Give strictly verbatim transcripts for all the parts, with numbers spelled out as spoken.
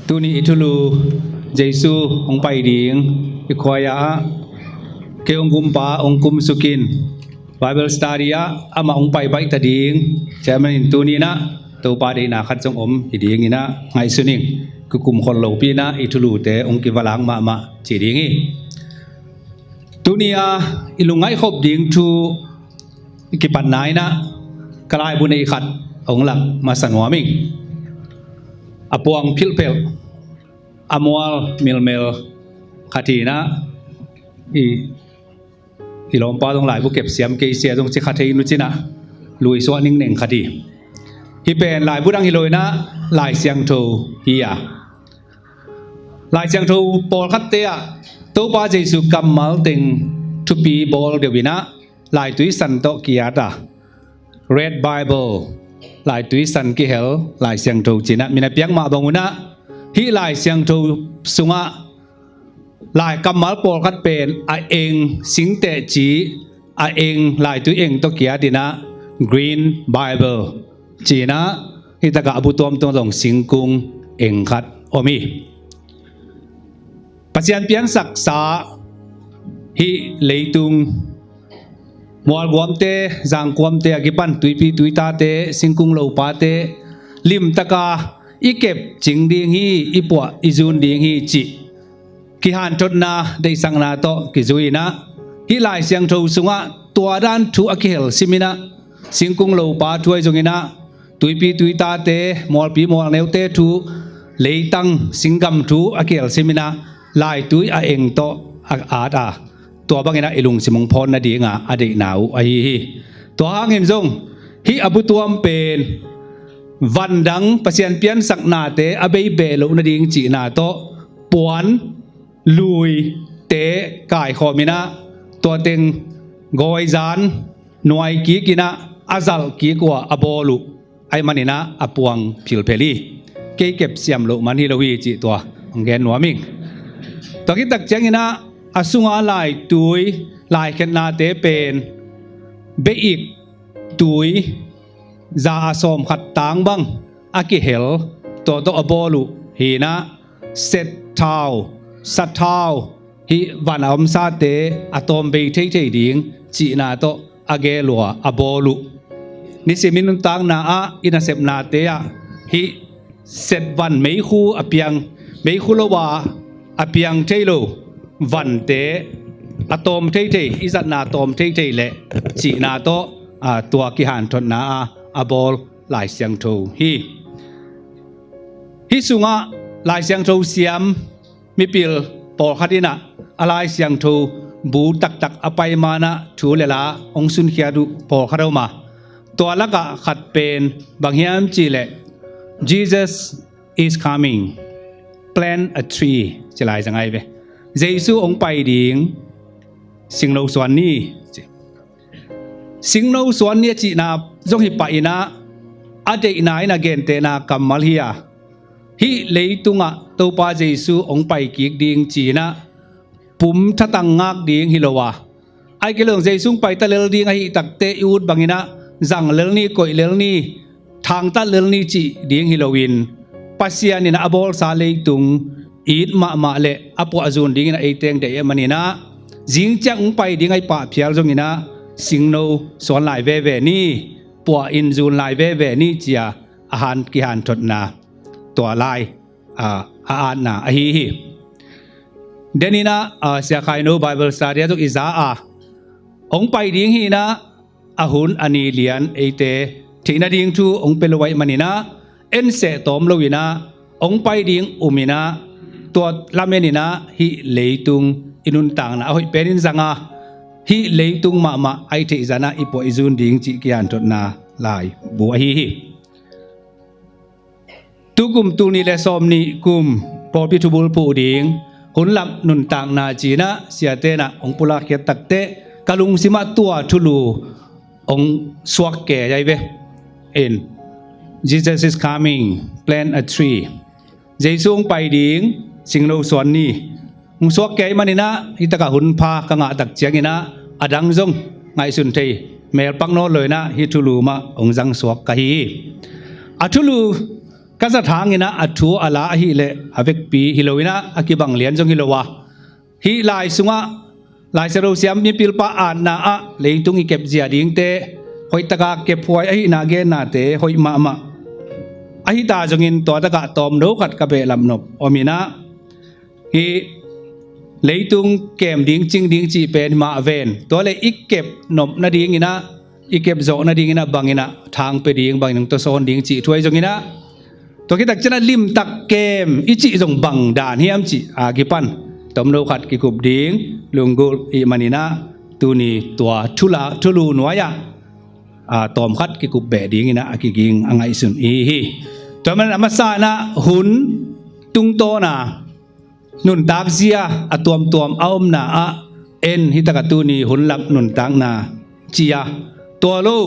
Tuni i thulu Jesu hong pai ding i khuaia ah kei hong kumpa hong kumsukin Bible study ah amah hong pai baih ta ding. Chairman in tuni inah Topa deihna khat zong om hi ding inah ngaihsun ing. Kikum khol lopi inah i thulute hong kivalak mahmah ci ding hi. Tuni a i lungngaihkhop ding thu i kipatna inah ka laibu neih khat hong lak masa nuam ing. A puang philphelh a mual milmel khat hi inah i, i lawmpa zong laibu kepsiam kei sia zong ci kha thei nu cinah luisuah ningneng khat hi. Hih pen laibu dang hi lo inah Lai Siangtho hi a, Lai Siangtho pawlkhatte ah Topa Jesu kammal teng thupi bawl deuh inah laitui san tawh ki-at a, Red Bible, laitui san kihel Lai Siangtho cinah min a piak mah bang unah hih Lai Siangtho sungah lai kammal pawlkhat pen a eng singteh ci a eng laitui eng tawh ki-at inah Green Bible ci inah hih takah a bu tuamtuam zong singkung eng khat om hi. Pasian piansaksa hih leitung mualguamte, zangkuamte a kipan tuipi tuitate, singkung lopate limtaka i kep cing ding hi, i puah i zun ding hi cih kihanthotna deihsakna tawh kizui inah hih Lai Siangtho sungah tua dan thu a kihel sim inah singkung lopa thu ahi zong inah tuipi tuitate, mualpi mualneute thu, leitang singgam thu a kihel sim inah laitui a eng tawh a at a, tua bang inah i lungsim hong phawn nadinga a deihna uh ahi hi. Tua hangin zong hih a butuam pen van dang Pasian piansaknate a bei beh loh nading cihna tawh puan luite kaikhawm inah tua teng gawizan nuai kik inah a zalh kik uh a, a bawl uh ahih man inah a puang philphel hi. Kei kep siam loh man hi lo hi cih tua hong gen nuam ing. Tua khit tak ciang inah a sunga laitui laikhetnate pen beik tui za a sawm khat tang bang a kihel, tua tawh a bawl uh hi inah set thau, sa thau, hih van a omsate a tawm bei theithei ding cihna tawh a gel uh a, a bawl uh. Nisim i nuntakna ah i nasepnate ah hih set van meikhu a piang, meikhu lo a a piang thei lo vante a tawm theithei, i zatna a tawm theithei leh cihna tawh a, tua kihanthotna a, a bawl Lai Siangtho hi. Hih sungah Lai Siangtho siam mipil pawlkhat inah a Lai Siangtho bu taktak a pai manah thu le la hong sunkhiat uh pawlkhat a om a, tua lakah khat pen bang hiam cihleh Jesus is coming, plant a tree ci lai za ngai ve. Jesu hong pai ding, singno suan ni ci. Singno suan ni a cihna zong hi pah inah a deihna in a gentehna kammal hi a, hih leitungah Topa Jesu hong pai kik ding ci inah pum thatang ngak ding hi lo a, ahih kei leh Jesu hong pai ta lel ding ahih takteh i ut bang inah zang lel ni, koih lel ni, thangtat lel ni cih ding hi loin Pasian inah a bawlsa leitung it mahmah leh a puah a zun ding inah ei teng deih ahih man inah zing ciang hong pai ding ahih pah phial zong inah singno suan lai veve ni, puah in zun lai veve ni ci a, a han kihanthotna tua lai a, a atna ahi hi. Den inah a, Sia Khaino Bible study ah zong i za a, hong pai ding hi inah a hun a ni lian eite theih nading thu hong pia lo ahih man inah enseh tawm lo inah hong pai ding um inah tua lamen inah hih leitung i nuntakna a hoih pen in zang a, hih leitung mahmah a i theih zan ah i puah i zun ding cih kihanthotna laibu ahi hi. Tukum tul nih le sawm nih kum pawlpi thubul phuh ding hun lam nuntakna ci inah siate inah hong pulak khiat takteh ka lungsim ah tua thulu hong suak kei ahi ve. In Jesus is coming, plant a tree. Jesu hong pai ding, singno suan ni. Hong suak kei ahih man inah hih takah hun pha ka ngah tak ciang inah a dang zong ngaihsun thei melpak nawn lo inah hih thulu mah hong zang suak ka hi hi. A thulu ka zat hangin ah a thu a la ahileh a vekpi hi loin ah a kibang lian zong hi lo a, hih lai sungah Lai Siangtho siam mipilpa aatna ah leitung i kepzia dingte hoihtaka kephuai ahihna gennate hoih mahmah. Ahi ta zongin tua takah tawmno khat ka behlap nop om in ah, hih leitung kem ding cing ding cih pen himah ven, tua le i kep nop nadingin ah, i kep zawh nadingin ah bangin ah thang pia ding, bangin hong tawsawn ding cih thu ahi zongin ah, tua khit tak ciangin ah limtak kem i cih zong bang dan hiam cih a kipan tawmno khat kikup ding lunggulh ih manin ah, tuni tua thula, thulu nuai-ah, a, tawm khat kikup beh dingin ah a kiging a ngaihsun i hi. Tua manin a masa in ah hun tungtawna nuntak zia a tuamtuam a omna ah en, hih takah tuni hun lap nuntakna ci-a, tua lo,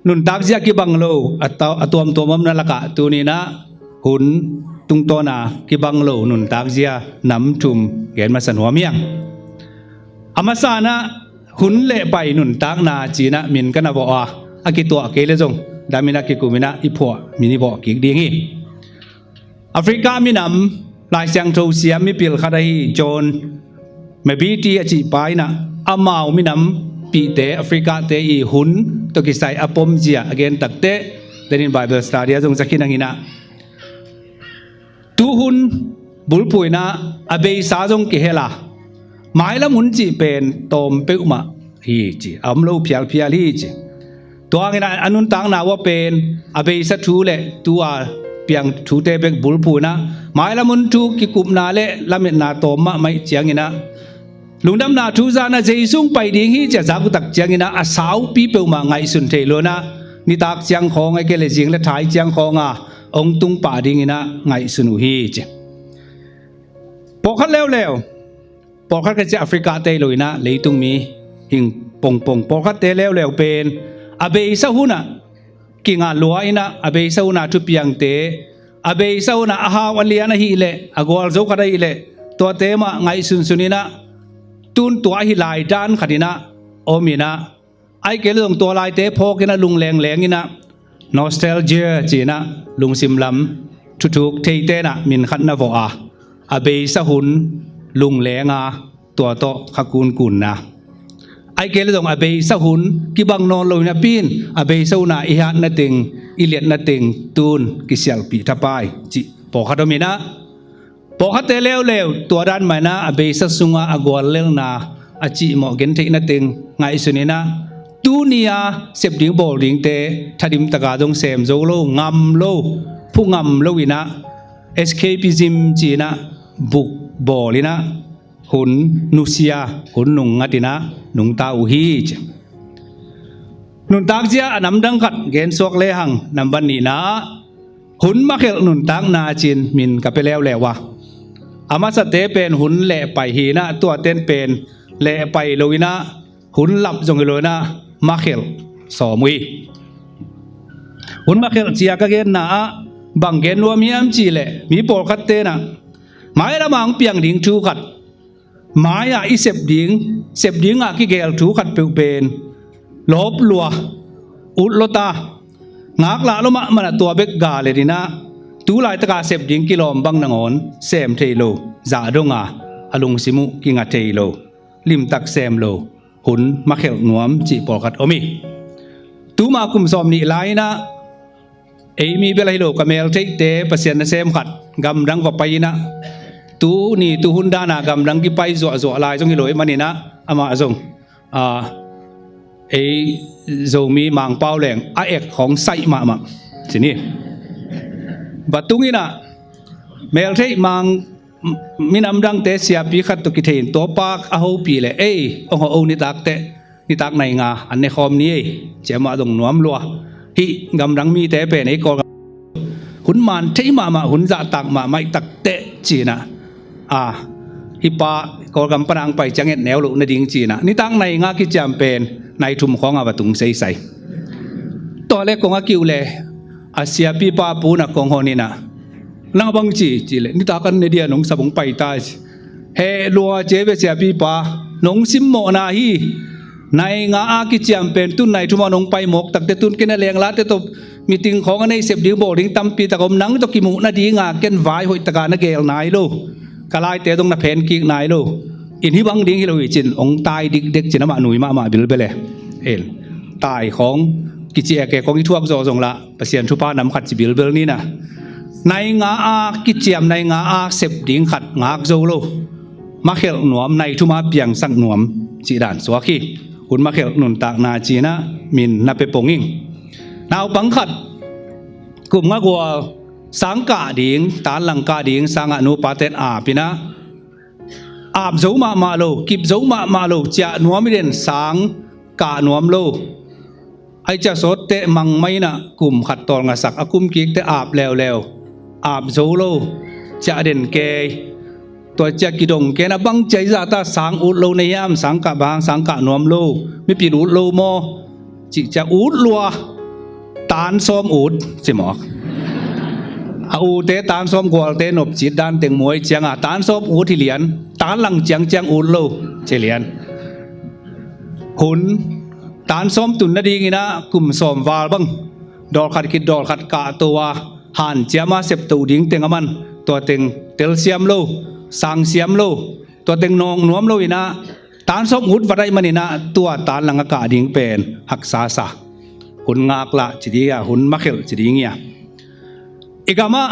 nuntak zia kibang lo a ta-, a tuamtuam omna lakah tuni in ah hun tungtawna kibang lo nuntak zia nam thum gen masa nuam hi ing. A masa in ah hun le pai nuntakna ci-in ah min ka na vawh a, a kituah kei le zong damin a kikum in ah i phuah min i vawh kik ding hi. Africa minam Lai Siangtho siam mipil khat ahi John Mbiti a cihpa in ah amau minam pihte Africa-te i hun tawh kisai a pomzia a gen takteh, denin Bible study ah zong za khin hang in ah, tu hun bulphuh in ah a beisa zong kihel a, mailam hun cih pen tawm peuhmah hi ci, a om lo phialphial hi ci. Tua hangin ah a nuntakna uah pen a beisa thu le tua piang thute bek bulphuh in ah, mailam hun thu kikupna le lametna tawm mahmah ih ciangin ah, lungdamna thu zan ah Jesu hong pai ding hi ci-a zak uh tak ciangin ah a saupi peuhmah ngaihsun thei lo in ah, nitak ciang khawng, ahih kei leh zing le thai ciang khawng a hong tung pah dingin ah ngaihsun uh hi ci. Pawlkhat leuleu, pawlkhat ka cih Africa-te hi lo in ah leitung mihing pongpong, pawlkhatte leuleu pen a beisa hun ah kinga lua in ah, a beisa hun ah thupiangte, a beisa hun ah a hau a lian ahileh, a gualzo khat ahileh, tuate mah ngaihsunsun in ah, tun tua ahi lai dan khat in ah om in ah, ahih kei leh zong tua laite phawk in ah lunglengleng in ah, nostalgia ci-in ah lungsim lam thuthuk theite in ah min khat na vawh a, a beisa hun lungleng a, tua tawh kha kunkunna. Ahih kei leh zong a beisa hun kibang nawn lo napi-in a beisa hun a i hatna teng, i liatna teng tun kisialhpih thapai cih pawlkhat om in ah, pawlkhatte leuleu tua dan mah in ah a beisa sungah a guallelhna, a cihmawh gentheihna teng ngaihsun in ah, tuni-a sep ding bawl dingte thadim taka zong sem zo lo, ngam lo, phu ngam lo in ah, escapism ci-in ah buk bawl in ah, hun nusia, hun nungngat in ah nungta uh hi ci. Nuntak zia a namdang khat gensuak lehang, nambat nihna ah hun makhelh nuntakna ci-in min ka pia leuleu a, a masate pen hun lehpai hi in ah, tuate'n pen lehpai lo in ah, hun lap zong hi lo in ah, makhelh sawm uh hi. Hun makhelh ci-a ka genna ah bang gen nuam hiam cih leh, mi pawlkhatte'n ah mailam ah hong piang ding thu khat, mai-ah i sep ding, sep ding a kigel thu khat peuh pen lawp lua, ut lua ta, ngaklah lua mahmah in ah tua bek ga let in ah, tu laitaka sep ding kilawm bang nangawn sem thei lo, zah dong a, a lungsim uh kinga thei lo, limtak sem lo, hun makhelh nuam cih pawlkhat om hi. Tuma kum sawm nih lai in ah, ei mi bel ahi lo, ka meltheihte Pasian nasem khat gamdang va pai in ah, tuni tuhun dan a gamdang kipai zuahzuah lai zong hi lo ahih manin ah, amah zong, a, ei Zomi Mangpau leng a ek khawng saih mahmah ci ni. Va tung in ah, meltheih Mang, minam dangte siapi khat tawh kithei in, tua pa a hopih leh, ei, hong hawh o, nitak teh, nitak nai nga an ne khawm ni ei, ci-a amah zong nuam lua. Hih gamdang mite pen ei Kawlgam hun man thei mahmah, hun zahtak mahmah ih tak teh ci-in ah, a, hih pa Kawlgam pan a hong pai ciang et neu loh nading ci-in ah, nitak nai nga kiciam pen nai thum khawng a va tung seisai. Tua leh kong a kiuh leh, a siapipa pu'n ah kong hon in ah, nang bang ci, cih leh, nitak an ne ding a, nong sap hong pai ta ci. Heh lua ci ei ve siapipa, nong simmawhna hi. Nai nga a kiciam pen tun nai thum a nong pai mawk takte tun ken a lenglate tawh meeting khawng a nei sep ding bawl ding tampi tak om, nang tawh kimuh nadinga ken vai hoih taka na geel nai lo. Ka laite zong na phen kik nai lo. In hih bang ding hi lo hi cin hong tai dikdek cin amah nui mahmah bilbel e. En. Tai khawng kici ek e khawng i thuak zawh zong lah Pasian thupha nam khat ci bilbel ni na. Nai nga a kiciam nai nga a sep ding khat ngak zo lo. Makhelh nuam, nai thum a piangsak nuam cih dan suak hi. Hun makhelh nuntakna ci-in ah min na pia pong ing. Naupang khat kum nga gual sang kah ding, tanlang kah ding sang ah nupa ten ap in ah, ap zo mahmah lo, kip zo mahmah lo, ciah nuam hi den, sang kah nuam lo. Ai ciah sawt teh mang mah in ah kum khat tawlnga sak, a kum kik teh ap leuleu, ap zo lo, ciah den kei. Tua ciah kidong kei in ah bang ciah i zah ta, sang ut lo na hiam, sang kah bang, sang kah nuam lo, mipil ut lo maw? Cih ciah ut lua, tan sawm ut ci mawk. A ute tan sawm gualte nop cit dan teng muai ciang a tan sawm ut hi lian, tanlang ciangciang ut lo ci lian. Hun tan sawm tun nading in ah kum sawm val bang dawlkhat khit dawlkhat kah to a, hanciam a septo ding teng a man, tua teng telsiam lo, sangsiam lo, tua teng nawng nuam lo in ah tan sawm ut vat ahih man in ah tua tanlang a kah ding pen haksa sa. Hun ngaklah ci ding a, hun makhelh ci ding hi a. I gam ah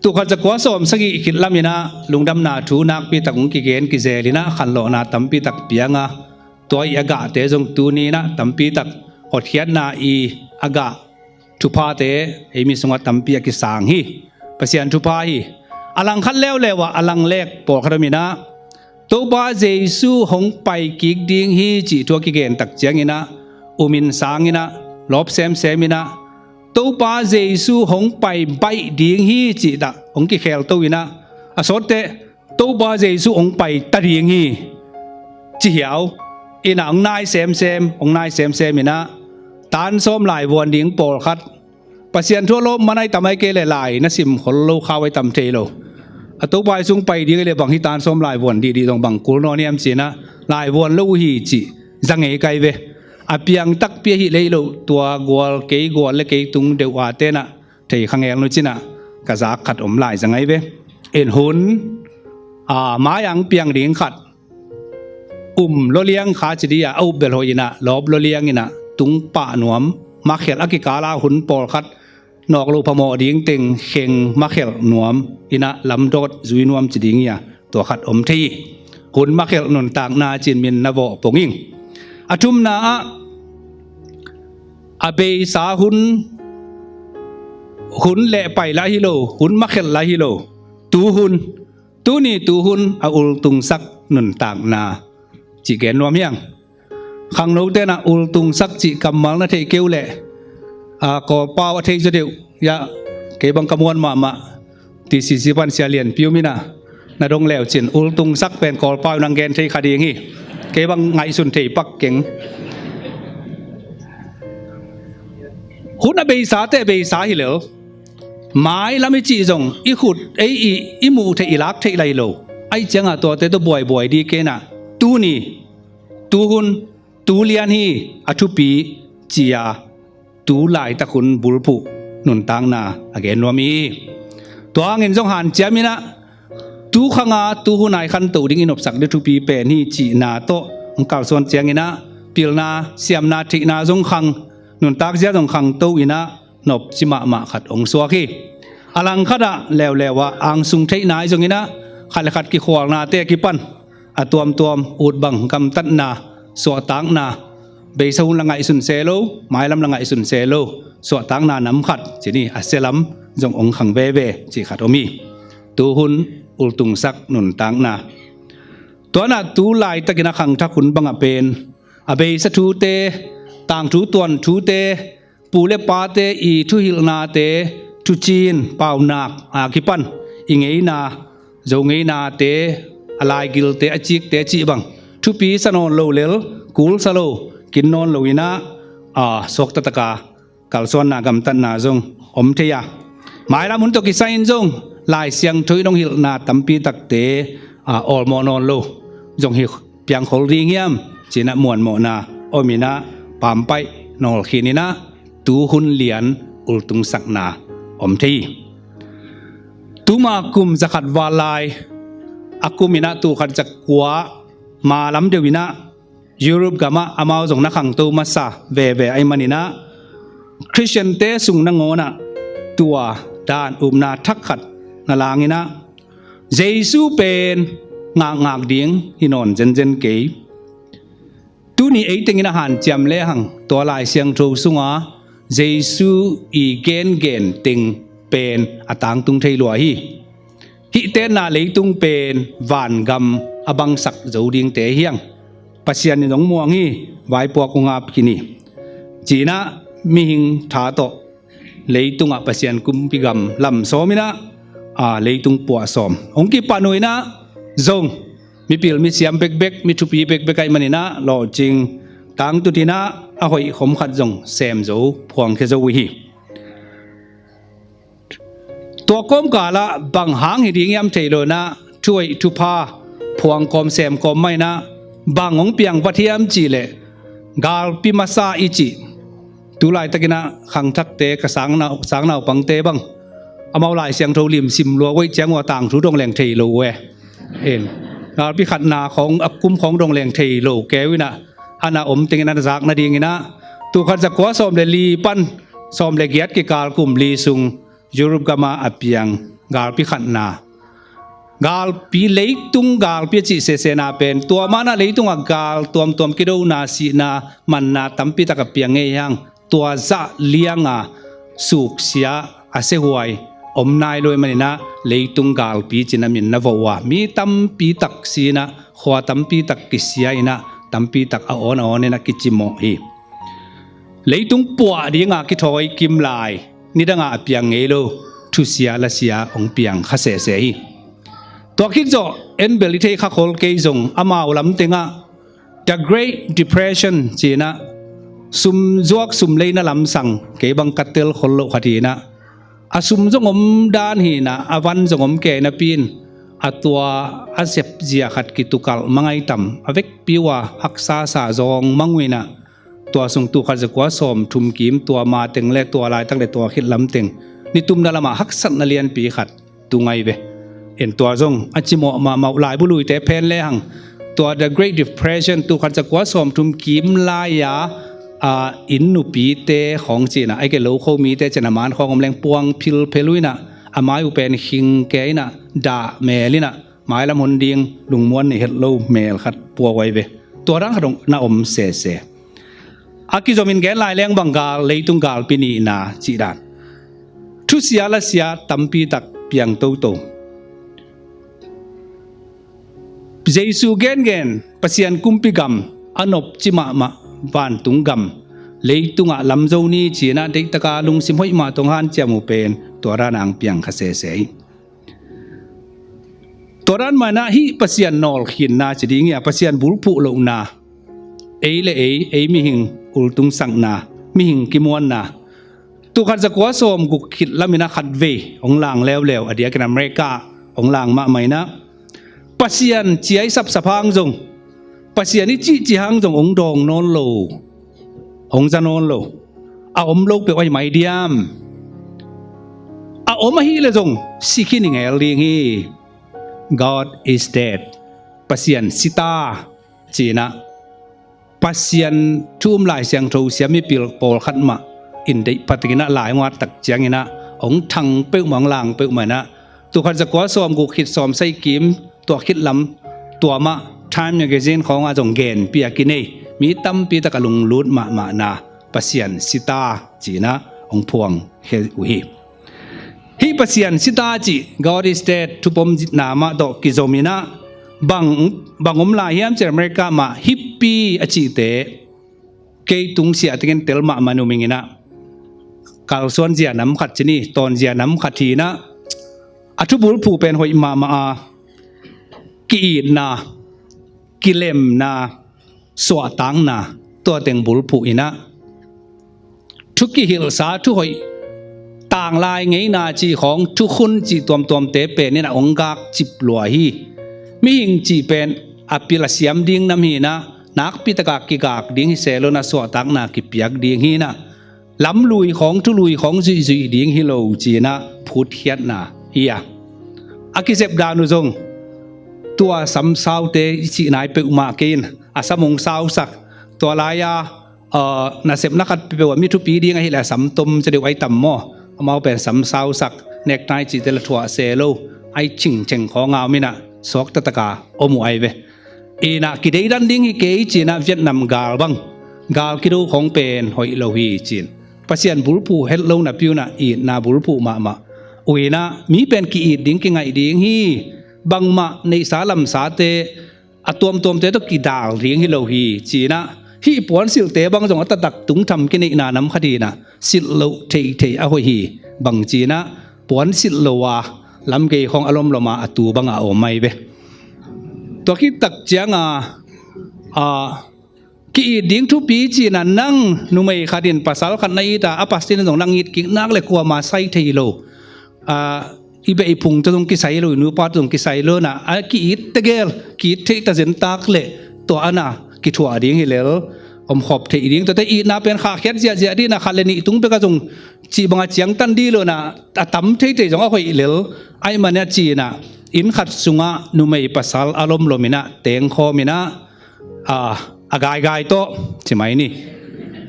tul khat za kua sawm sagih khit lam in ah lungdamna thu nakpi tak hong kigen kizel in ah khanlawhna tampi tak piang a, tua i a gahte zong tuni in ah tampi tak hotkhiatna i a gah thuphate ei mi sungah tampi a kisang hi. Pasian thupha hi. A langkhat leuleu ah a langlek pawlkhat om in ah Topa Jesu hong pai kik ding hi cih thu a kigen tak ciang in ah um in sang in ah lawp semsem in ah Topa Jesu hong pai baih ding hi cih tah hong kikhelto in ah a sawt teh Topa Jesu hong pai ta ding hi ci hiau in ah hong nai semsem, hong nai semsem in ah tan sawm laivuan ding pawlkhat, Pasian thu a lawp man ahi tam ahi kei leh lai na sim khol lo khau ahi tam thei lo. A Topa Jesu hong pai ding ahi leh bang hi tan sawm laivuan dihdih zong bang kul nawn hiam ci in ah laivuan lo uh hi cih za ngei kai ve. A piang takpi ahi leh hi lo, tua gual kei gual le kei tung deuh a ten ah thei kha ngel nu ci in ah ka zak khat om lai za ngei ve. En hun a mai-ah hong piang ding khat um lua liang kha ci ding a, a up bel hoih in ah lawp lua liang in ah tung pah nuam, makhelh a kikal a hun pawlkhat nawk loh phamawh ding teng kheng makhelh nuam in ah lamdawt zui nuam ci ding hi a, tua khat om thei hi. Hun makhelh nuntakna ci-in min na vawh pong ing. A thumna ah a beisa hun, hun leh pai lah hi lo, hun makhelh lah hi lo, tuhun, tuni tuhun a ultungsak nuntakna cih gen nuam hi ing. Khangnote in ah ultungsak cih kammal na theih kei uh leh a, Kawlpau a thei zaw deuh hi a, kei bang ka muan mahmah. TCC pan Sia Lian Piu min ah na dong leu cin ultungsak pen Kawlpau in hong gen thei kha ding hi. Kei bang ngaihsun thei pak keng. Hun a beisate a beisa hi lel, mailam i cih zong i khut ei i, i muh theih i lak theih lah hi lo. Ahih ciangah tuate tawh buaibuai ding kei in ah tuni, tuhun, tu lian hi, a thupi ci-a tu laitak hun bulphuh nuntakna a gen nuam hi. Tua hangin zong hanciam in ah tu khang a tuhun a i khantoh ding i nopsak ding thupi pen hi cihna tawh hong kalsuan ciangin ah pilna, siamna, theihna zong khang, nuntakzia zong khangto in ah nopci mahmah khat hong suak hi. A langkhat ah leuleu ah angsung theihna ahi zongin ah khat le khat kikhualnate a kipan a tuamtuam, ut bang, gamtatna, suahtakna, beisa hun la ngaihsun se lo, mailam la ngaihsun se lo, suahtakna nam khat ci ni, a sia lam zong hong khang veve cih khat om hi. Tuhun ultungsak nuntakna. Tua in ah tu laitakin a khangthak hun bangah pen a beisa thute, tangthu tuanthute, pu le pate i thuhilhnate, thucin, paunak a kipan i ngeina, Zo ngeinate, a laigilte, a cikte cih bang thupi sa nawn lo lel, kul sa lo, kin nawn lo in ah, a, suakta taka kalsuanna, gamtatna zong om thei a, mailam hun tawh kisai in zong Lai Siangtho in hong hilhna tampi takte, a, awlmawh nawn lo zong hi piangkhol ding hiam ci-in ah muanmawhna om inah, pampaih nawlkhin inah, tuhun lian ultungsakna om thei hi. Tuma kum zakhat val lai a kum inah tul khat zakua ma lam deuh inah Europe gamah amau zong na khangto masa veve ahih man inah Khristiante sung nangawnah tua dan upna thak khat na lang inah Jesu pen ngakngak ding hi nawn zenzen kei. Tuni ei tengin a hanciam lehang tua Lai Siangtho sunga Jesu i gengen teng pen a tangtung thei lua hi. Hih tenna leitung pen vangam a bangsak zo dingte hiang. Pasian in zong muang hi, vaipuak ung ap khin hi. Cinah mihing tha tawh leitungah Pasian kumpi gam lam sawm inah, a, leitung puah sawm hong kipan uh inah zong mipil misiam bekbek, mi thupi bekbek ahih man inah lawhcing tangtut inah a hoih khom khat zong sem zo, phuangkhia zo uh hi. Tua kawmkalah bang hang hi ding hiam thei lo inah thu hoih thupha phuang kawm sem kawm mah inah bang hong piang vat hiam cih leh galpi masa i cih. Tu laitak inah khangthakte ka sangnau, sangnaupangte bang amau Lai Siangtho lim sim lua uh ahih ciang uh a tangthu dong leng thei lo uh e. Galpi khatna khawng a kum khawng dong leng thei lo kei uh inah, ana om tengin ana zak nading inah tul khat zakua sawm le li pan sawm le giat kikal kum li sung Europe gama a piang galpi khatna, galpi, leitung galpi a cih sesena pen tua mah inah leitungah gal tuamtuam, kidona, sihna, manna tampi tak a piang ngei hang, tua zah lianga suksia a siahuai om nai lo ahih man inah leitung galpi cinah min na vo uh a, mi tampi tak si inah, khua tampi tak kisia inah, tampi tak a awn a awn inah kicimawh hi. Leitung puah dinga kithawi kim lai, nidangah a piang ngei lo thusia lasia hong piang kha sese hi. Tua khit zawh en bel i thei kha khol kei zong amau lam tengah The Great Depression cinah sumzuak sumleina lamsang kei bang ka tel khol loh khat hi inah, a sum zong om dan hi inah, a van zong om kei napi in, a tua a sepzia khat kitukalh mangai tam, a vekpi uh a haksa sa zawng mang uh inah, tua sung tul khat zakua sawm thum kim tua ma teng le tua laitak le tua khit lam teng ni tumna lamah haksatna lianpi khat tung ahi ve. En tua zong a cimawh mahmah uh, laibu luite phen lehang tua The Great Depression tul khat zakua sawm thum kim lai-a, a, inn nupite khawng cinah, ahih kei leh lo kho mite cinah man khawng om leng puang philphel uh inah, a mai uh pen khing kei inah, dah mel inah, mailam hon ding lungmuan nei het lo mel khat pua uh ahi ve. Tua dan khat dong na om sese. A kizomin gen lai leng bang gal, leitung galpi nihna cih dan, thusia lasia tampi tak piang toto. Jesu gengen Pasian kumpi gam a nopci mahmah vantung gam leitungah lam zo ni cinah deihtaka lungsim hoih mah tawh hanciam uh pen tua dan ang piang kha sese hi. Tua dan mah inah hih Pasian nawlkhinna ci ding hi a, Pasian bulphuh lohna, ei le ei, ei mihing ultungsakna, mihing kimuanna. Tul khat zakua sawm guk khit lam inah khatvei hong lang leuleu, a diakin America hong lang mahmah inah, Pasian ciai sapsap hang zong, Pasian i cihcih hang zong hong dawng nawn lo, hong za nawn lo, a om lo peuh ahi mai diam? A om ahih leh zong si khin i ngel ding hi. God is dead. Pasian si ta cinah, Pasian thu um Lai Siangtho siam mipil pawlkhat mah in deih phatin inah lai hong at tak ciang inah hong thang peuhmah, hong lang peuhmah inah, tul khat zakua sawm guk khit sawm sagih kim tua khit lam tua mah Time Magazine khawngah zong genpiak i nei, mi tampi tak a lunglut mahmahna Pasian si ta cinah hong phuang khia uh hi. Hih Pasian si ta cih, God is dead, thupom zitna mah tawh kizom inah bang, bang om lai hiam cih leh America mah hippie a cihte, kei tung siah tengin tel mahmah numing inah, kalsuan zia nam khat ci ni, tawn zia nam khat hi inah, a thubulphuh pen hoih mahmah a, ki-itna, kilemna, suahtakna, tua teng bulphuh inah, thu kihilhsa, thu hoih, tanglai ngeina cih khawng, thukhun cih tuamtuamte pen inah hong gakcip lua hi. Mihing cih pen a pil a siam ding nam hi inah, nakpi taka kigak ding hi sehlona suahtakna kipiak ding hi inah, lamlui khawng thului khawng zuihzuih ding hi lo ci inah phutkhiatna hi a. A kizep dan uh zong tua samsaute i cih nai peuhmah kei in, a sam hong sausak, tua lai-a nasepna khat peuh a mi thupi ding ahih leh a sam tom ci deuh ai tam maw? Amau pen sam sausak, nektai cihte la thuah se lo, ai cingceng khawng a om inah suakta taka om uh ai ve. Inah kideidan ding hi kei ci inah Vietnam gal bang, gal kido khawng pen hoih lo hi ci in, Pasian bulphuh het lo napi unah itna bulphuh mahmah uh inah mi pen ki-it ding kingaih ding hi. Bangmah neihsa lamsate a tuamtuamte tawh kidal ding hi lo hi ci inah, hih puansilhte bang zong a taktak tungtham kineihna nam khat hi inah, silh loh theihtheih a hoih hi. Bang ci inah puansilh lo a lamgei khawng a lomlom a, a tu bangah a om ai ve. Tua khit tak cianga a ki-it ding thupi ci inah, nang numei khat in pasal khat na it a, a pasal in zong nang it kik nak le kuama sai thei lo. A, i beh i phung tawh zong kisai lo, i nupa tawh zong kisai lo inah, a ki-it tegel, ki-it theih ta zentak le tua ana kithuah ding hi lel, omkhop theih ding. Tuate itna pen khahkhiat ziahziah ding inah, khat le nih tung pek a zong cih banga ciangtan ding lo inah, a tam theithei zong a hoih lel. Ai mania ci inah inn khat sungah numei pasal a lomlom inah tengkhawm inah, a, a gaigai tawh ci mai ni,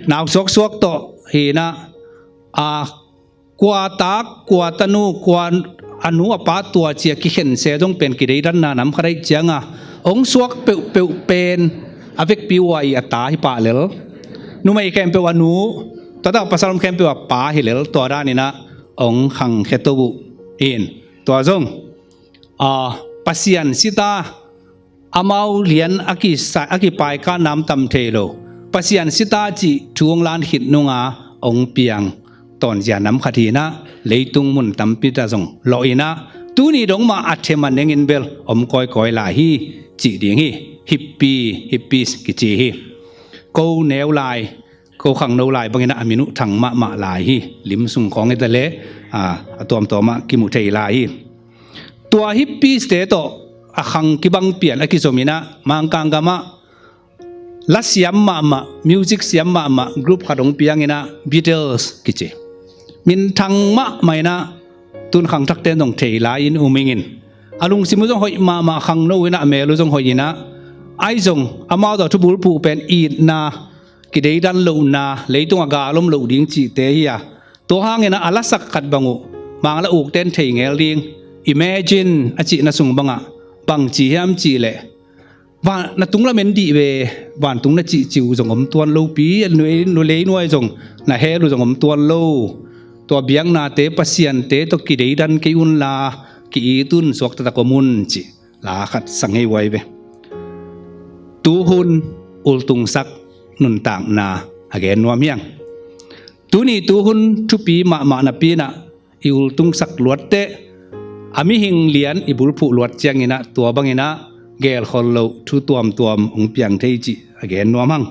nau suaksuak tawh hi inah, a, kua tak, kua tanu, kua a nu a pa tua ci a kikhen se zong pen kideidanna nam khat ahih cianga, hong suak peuhpeuh pen a vekpi uh a i a ta hi pah lel. Numei khempeuh a nu, tua tak pasal om khempeuh a pa hi lel, tua dan inah hong khangkhia to uh in. Tua zong a, Pasian sita amau lian a kisa-, a kipaikah nam tam thei lo, Pasian sita cih thu hong lan khit nunga hong piang tawnzia nam khat hi inah, leitung mun tampi ta zong lawh inah, tuni dong mah a them a nengin bel om kawikawi lai hi cih ding hi. Hippi, hippi kici hi. Ko neu lai, ko khangno lai bang inah a min uh thang mahmah lai hi. Lim sung khawng hi ta le, a, a tuamtuamah kimu thei lai hi. Tua hippieste tawh a khang kibang pian a kizom inah, Mangkang gamah la siam mahmah, music siam mahmah group khat hong piang inah, Beatles kici. Minthang mahmah inah, tun khangthakte in zong thei lai-in um ing in. A lungsim uh zong hoih mahmah, khangno inah, a mel uh zong hoih inah. Ai zong amau tawh thubulphuh pen itna, kideidan lohna, leitung a gal om loh ding cihte hi a. Tua hang inah a lasak khat bang uh, Mang la ukte in thei ngel ding, Imagine a cihna sung bangah bang ci hiam cih leh, van, na tunglam en dih ve, vantung na cihcih uh zong om tuan lopi, nu, nu lei nuai zong na hel uh zong om tuan lo. Tua biaknate, pasiante tawh kideidan kei unla, ki-it un, suakta tak om un cih la khat sa ngei uh ai ve. Tuhun ultungsak nuntakna a gen nuam hi hang. Tuni tuhun thupi mahmah napi inah i ultungsak luatteh, a mihing lian i bulphuh luat ciang inah, tua bang inah gelkhol loh thu tuamtuam hong piang thei cih a gen nuam hang.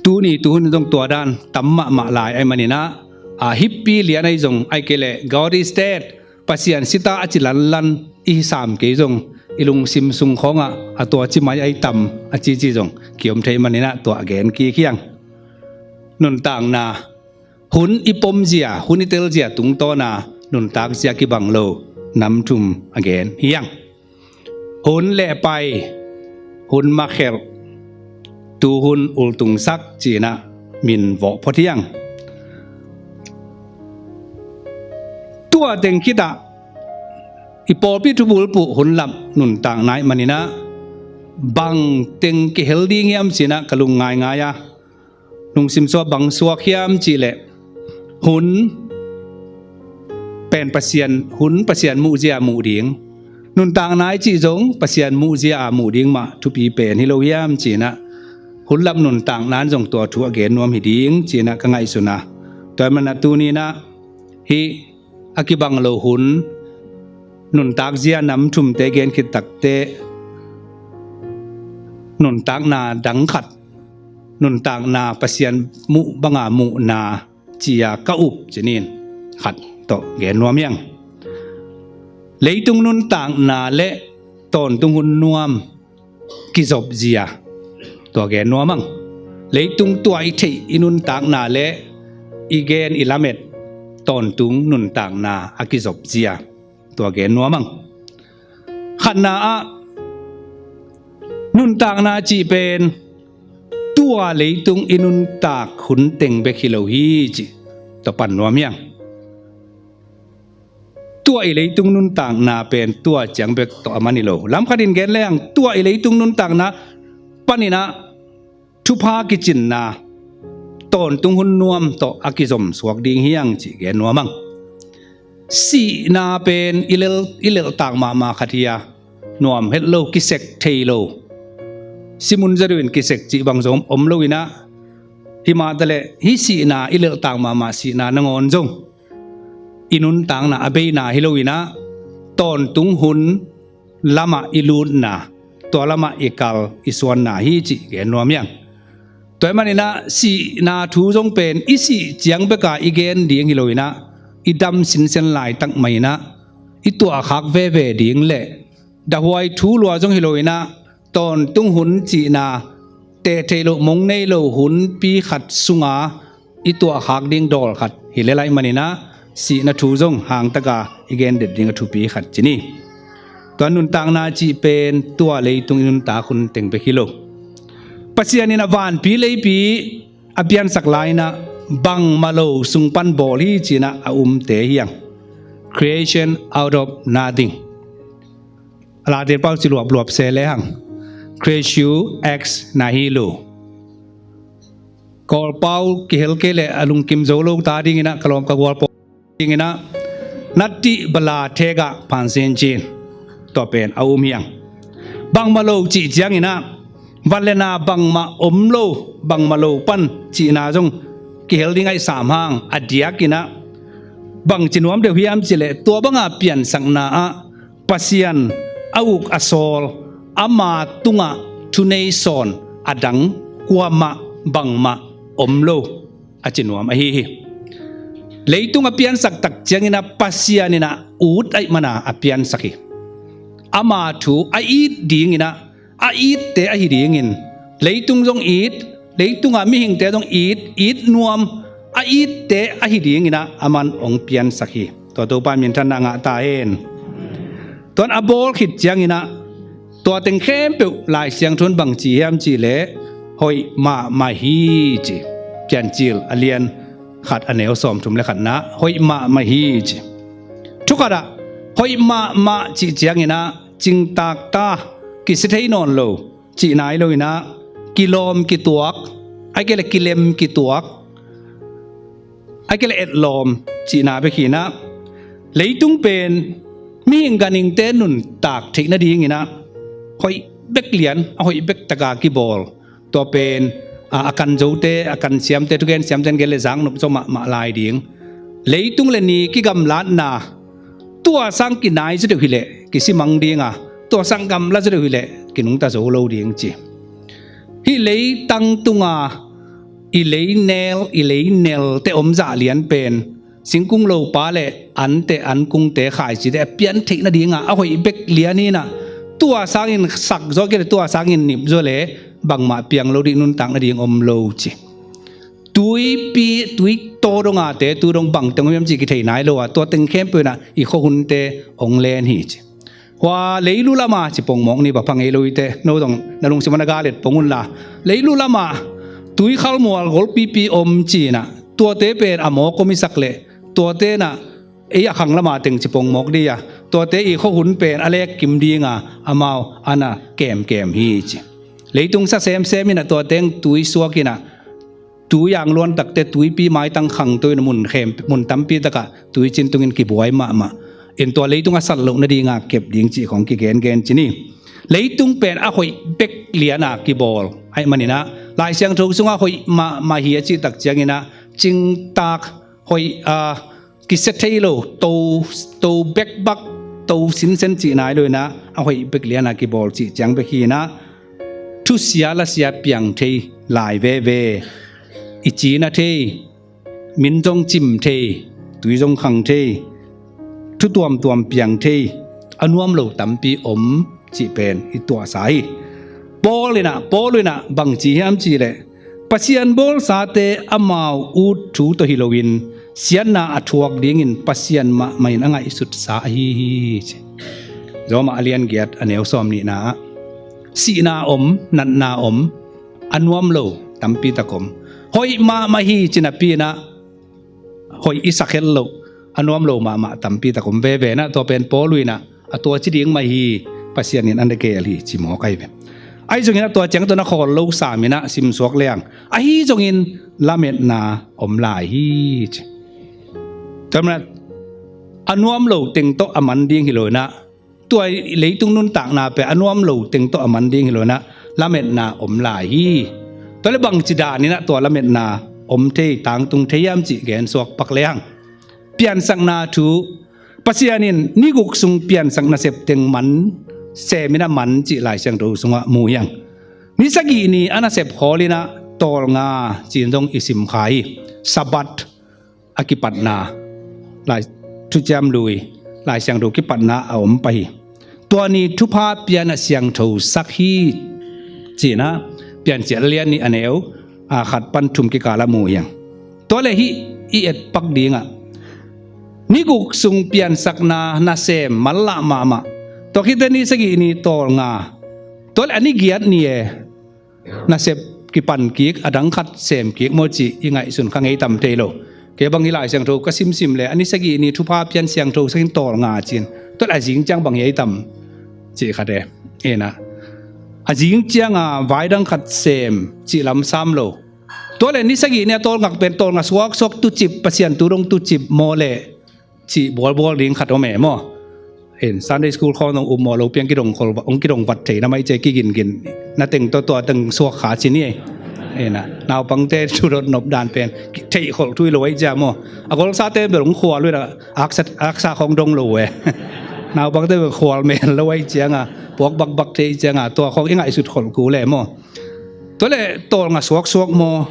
Tuni tuhun zong tua dan tam mahmah lai ahih man inah, a, hippi lian ahi zong, ahih kei leh God is dead, Pasian sita a ci lanlan i hi sam kei zong, i lungsim sung khawngah a tua ci mai ahi tam a cici zong ki-om thei man inah, tua a gen kik hi hang. Nuntakna, hun i pomzia, hun i telzia tungtawna nuntakzia kibang lo nam thum a gen hi hang. Hun lehpai, hun makhelh, tuhun ultungsak ci inah min vawh phot hi hang. Tua teng khitah i pawlpi thubulphuh hun lap nuntakna ahih man inah, bang teng kihel ding hiam ci inah ka lung ngaingai a, lungsim sua bang suak hiam cih leh, hun pen Pasian, hun Pasian muhzia muh ding, nuntakna i cih zong Pasian muhzia a muh ding mah thupi pen hi lo hiam ci inah, hun lap nuntakna in zong tua thu a gen nuam hi ding ci inah ka ngaihsun a. Tua ahih man inah tuni inah hih a kibang lo hun nuntakzia nam thumte gen khit takteh, nuntakna dang khat, nuntakna Pasian muh banga muhna ci-a ka up ci-in khat tawh gen nuam hi hang. Leitung nuntakna le tawntung hun nuam kizopzia, tua gen nuam ang. Leitung tua i theih i nuntakna le i gen i lamet tawntung nuntakna a kizopzia, tua gen nuam ang. Khatna ah nuntakna cih pen tua leitung i nuntak hun teng bek hi lo hi cih tua pan nuam hi ang. Tua i leitung nuntakna pen tua ciang bek tawh a man hi lo. Lamkhat in gen lehang tua i leitung nuntakna panin ah thupha kicinna tawntung hun nuam tawh a kizom suak ding hi ang cih gen nuam ang. Sihna pen i lel, i leltak mahmah khat hi a, nuam het lo, kisek thei lo. Simun zaduin kisek cih bang zong om lo in ah, hi mah taleh hih sihna, i leltak mahmah sihna nangawn zong i nuntakna a beina hi lo in ah, tawntung hun lamah i lutna, tua lamah i kal i suanna hi cih gen nuam hi ang. Tua ahih manin ah sihna thu zong pen i sih ciang bek a i gen ding hi lo in ah, i dam sinsen laitak mah in ah i tuahkhak veve ding le dahuai thu lua zong hi lo in ah, tawntung hun cihna teh theih loh, mong nei lo hunpi khat sunga i tuahkhak ding dawl khat hi lel ahih manin ah, sihna thu zong hangtaka i gen det ding a thupi khat ci ni. Tua nuntakna cih pen tua leitung i nuntak hun teng bek hi lo. Pasian in a vanpi leipi a piansak lai in ah bangmah lo sung pan bawl hi ci in ah a umte hi ang. Creation out of nothing. A Latin pau ci luapluap se lehang, Creatio ex nihilo. Kawlpau kihel kei leh a lungkim zo lo ta ding in ah, ka lawm ka gual pawl ding in ah, nati bala thega pansin cin, tua pen a um hi ang. Bangmah lo cih ciang in ah, van le na bangmah om lo, bangmah lo pan cihna zong kihel ding ahih sam hang, a diak in ah bangci nuam deuh hiam cih leh, tua banga piansakna ah Pasian a uk a sawl, ama tungah thunei sawn a dang kuamah bangmah om lo a ci nuam ahi hi. Leitung a piansak tak ciang in ah Pasian in ah ut ahih man a a piansak hi. Ama thu a it ding in ah, a itte ahi dingin, leitung zong it, leitunga mihingte zong it, it nuam, a itte ahi ding in ah aman hong piansak hi. Tua Topa in minthanna ngah ta hen. Tua in a bawl khit ciang in ah, tua teng khempeuh Lai Siangtho in bang ci hiam cih leh, hoih mahmah hi ci. Piancil a lian khat a neu sawmthum le khatna, hoih mahmah hi ci. Thukhat ah hoih mahmah cih ciang in ah, cingtak ta, kisia thei nawn lo cihna hi lo in ah, kilawm kituak, ahih kei leh kilem kituak, ahih kei leh etlawm cihna bek hi in ah, leitung pen mihing ganhingte nuntak theih nading in ah hoih bek lian, a hoih bek taka kibawl, tua pen a, a kan zote, a kan siamte, thugen siamte in gen leh zaknop zaw mahmah lai ding. Leitung le ni kigamlatna, tua sang kinai zaw deuh hi leh kisimang ding a, tua sang gamla zaw deuh hi leh kinungta zo lo ding ci. Hih leitang tunga i leinel, i leinelte om zah lian pen, singkung lopa le ante, ankungte, khaicite a pian theih nadinga a hoih bek lian hi in ah, tua sangin sak zaw kei leh, tua sangin nip zaw leh bangmah piang lo ding, nuntak nading om lo ci. Tuipi, tui taw dongate, tu dong bang teng om hiam cih kithei nai lo a, tua teng khempeuh in ah i khuahunte hong len hi ci. Hua leilu lama ci pongmawk ni, ba pha ngei lo hi teh, no zong na lungsim ah na galet pong un la. Leilu lama tui khalmual golpipi om ci in ah, tuate pen a mawk om i sak leh, tuate in ah ei a khang lama teng ci pongmawk dih a, tuate i khuahun pen a lek kim ding a, amau a na kemkem hi ci. Leitung sa semsem in ah tua teng tui suak in ah, tui ang luan takte, tuipi maitang khangto in ah mun khem, mun tampi takah tuicin tungin kibuai mahmah in, tua leitung a sat loh nadinga kep ding cih khong kigengen ci ni. Leitung pen a hoih bek liana kibawl ahih manin ah, Lai Siangtho sungah hoih mahmah hi a cih tak ciangin ah, cingtak, hoih a, kisia thei lo, to, to bekbak, to sinsen cihna hi lo in ah, a hoih bek liana kibawl cih ciang bek hi in ah, thusia lasia piang thei lai veve, i cina thei, min zong cim thei, tui zong khang thei, thu tuamtuam piang thei, a nuam lo tampi om cih pen i tuahsa hi. Paul in ah, Paul in ah bang ci hiam cih leh, Pasian bawlsate amau ut thu tawh hi loin siatna a thuak dingin Pasian mahmah in a ngaihsutsa ahi hi, ci. Roma a lian giat a neu sawm nihna ah, sihna om, natna om, a nuam lo tampi tak om. Hoih mahmah hi, ci napi in ah hoih i sak het loh, a nuam lo mahmah tampi tak om veve in ah, tua pen Paul in ah a tua ci ding mah hi, Pasian in a na geel hi, ci mawk ahi ve. Ahi zongin ah tua ciang tawh na khawl lo sam in ah simsuak leng, ahi zongin lametna om lai hi, ci. Tua manin ah a nuam lo teng tawh a man ding hi lo in ah, tua leitung nuntakna pen a nuam lo teng tawh a man ding hi lo in ah, lametna om lai hi. Tua leh bangci dan in ah tua lametna om thei, tangtung thei hiam cih gen suak pak leng, piansakna thu, Pasian in ni guk sung piansak nasep teng man, sem in ah man cih Lai Siangtho sungah mu hi hang. Ni sagih ni a nasep khawl in ah tawlnga ci-in zong i sim kha hi. Sabbath a kipatna, Lai, Thuciam Lui, Lai Siangtho kipatna a om pah hi. Tua ni thupha pian a siangthosak hi, ci-in ah Piancil a lian nih a neu, a, khat pan thum kikal ah mu hi hang. Tua leh hih i etpak ding ah, ni guk sung piansakna nasem manlah mahmah. Tua khit teh ni sagih ni tawlnga. Tua leh a ni giat ni e, nasep kipan kik, a dang khat sem kik maw cih i ngaihsun kha ngei tam thei lo. Kei bang hih Lai Siangtho ka simsim leh, a ni sagih ni thupha pian siangthosak in tawlnga ci-in. Tua leh a zing ciang bang hi ei tam cih khat e. En ah, a zing ciang a vai dang khat sem cih lam sam lo. Tua leh ni sagih ni a tawlngak pen tawlnga suaksuak tucip, Pasian thu dong tucip maw leh, cih bualbual ding khat om e maw. En, Sunday school khawng dong um maw lo piang kidong khol va, hong kidong vat thei na mai cia kigingin, na teng tawh tua teng suak kha ci ni e. En ah, naupangte thu dot nop dan pen theih kholh thu hi lo ahi cia maw. A golsate bel hong khual uh in ah, aksa, aksa khawng dong lo uh e. Naupangte bel khual mel lo ahi ciang a, puak bakbak thei ciang a, tua khawng i ngaihsut kholh kul e maw. Tua leh tawlnga suaksuak maw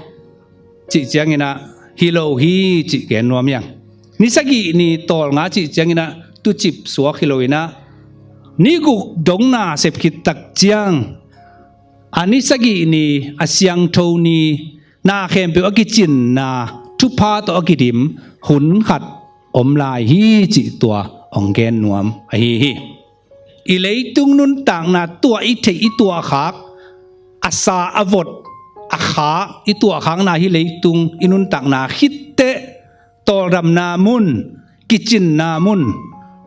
cih ciangin ah hi lo hi, cih gen nuam hi hang. Ni sagih ni tawlnga cih ciangin ah tucip suak hi lo in ah, ni guk dong nasep khit tak ciang, a ni sagih ni, a siangtho ni, na khempeuh a kicinna, thupha tawh a kidim hun khat om lai hi, cih tua hong gen nuam ahi hi. I leitung nuntakna, tua i theih i tuahkhak, a sa a vot, a kha i tuahkhakna, hih leitung i nuntakna khit teh tawldamna mun, kicinna mun,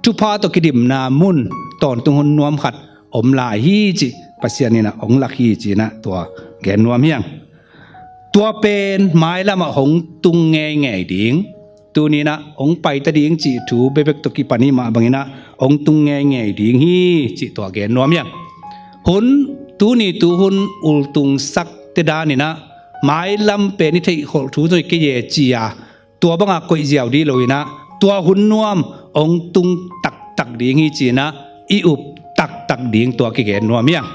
thupha tawh kidimna mun, tawntung hun nuam khat om lai hi, cih Pasian in ah hong lak hi, ci-in ah tua gen nuam hi hang. Tua pen mailam ah hong tung ngeingei ding, tuni in ah hong paita ding cih thu bekbek tawh kipan hi mah bangin ah hong tung ngeingei ding hi, cih tua gen nuam hi hang. Hun, tuni tu hun ultungsak te dan in ah, mailam pen i theih kholh thu zong hi kei e ci-a, tua bang a koih ziau ding lo in ah, tua hun nuam hong tung taktak ding hi, ci-in ah i up taktak ding tua kigen nuam hi hang.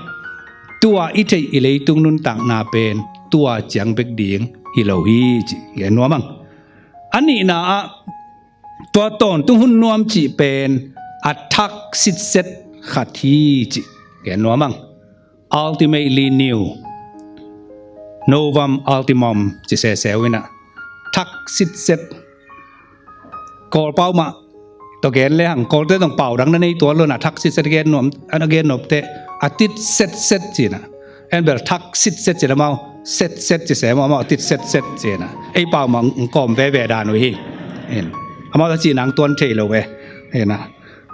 Tua i theih i leitung nuntakna pen tua ciang bek ding hi lo hi, ci gen nuam hang. A nihna ah, tua tawntung hun nuam cih pen a thak sitset khat hi, ci gen nuam hang. Ultimately new, novum ultimum, ci sese uh in ah, thak sitset. Kawl pau mah tawh gen le hang, Kawlte zong pau dang na nei tuan lo in ah, thak sitset gen nuam, a gen nop teh, a tit setset ci-in ah. En bel thak sitset ci-in ah, amau setset ci se maw, amau tit setset ci-in ah. Ei pau mah hong kawm veve dan uh hi. En, amau tawh cih nang tuan thei lo ve. En ah,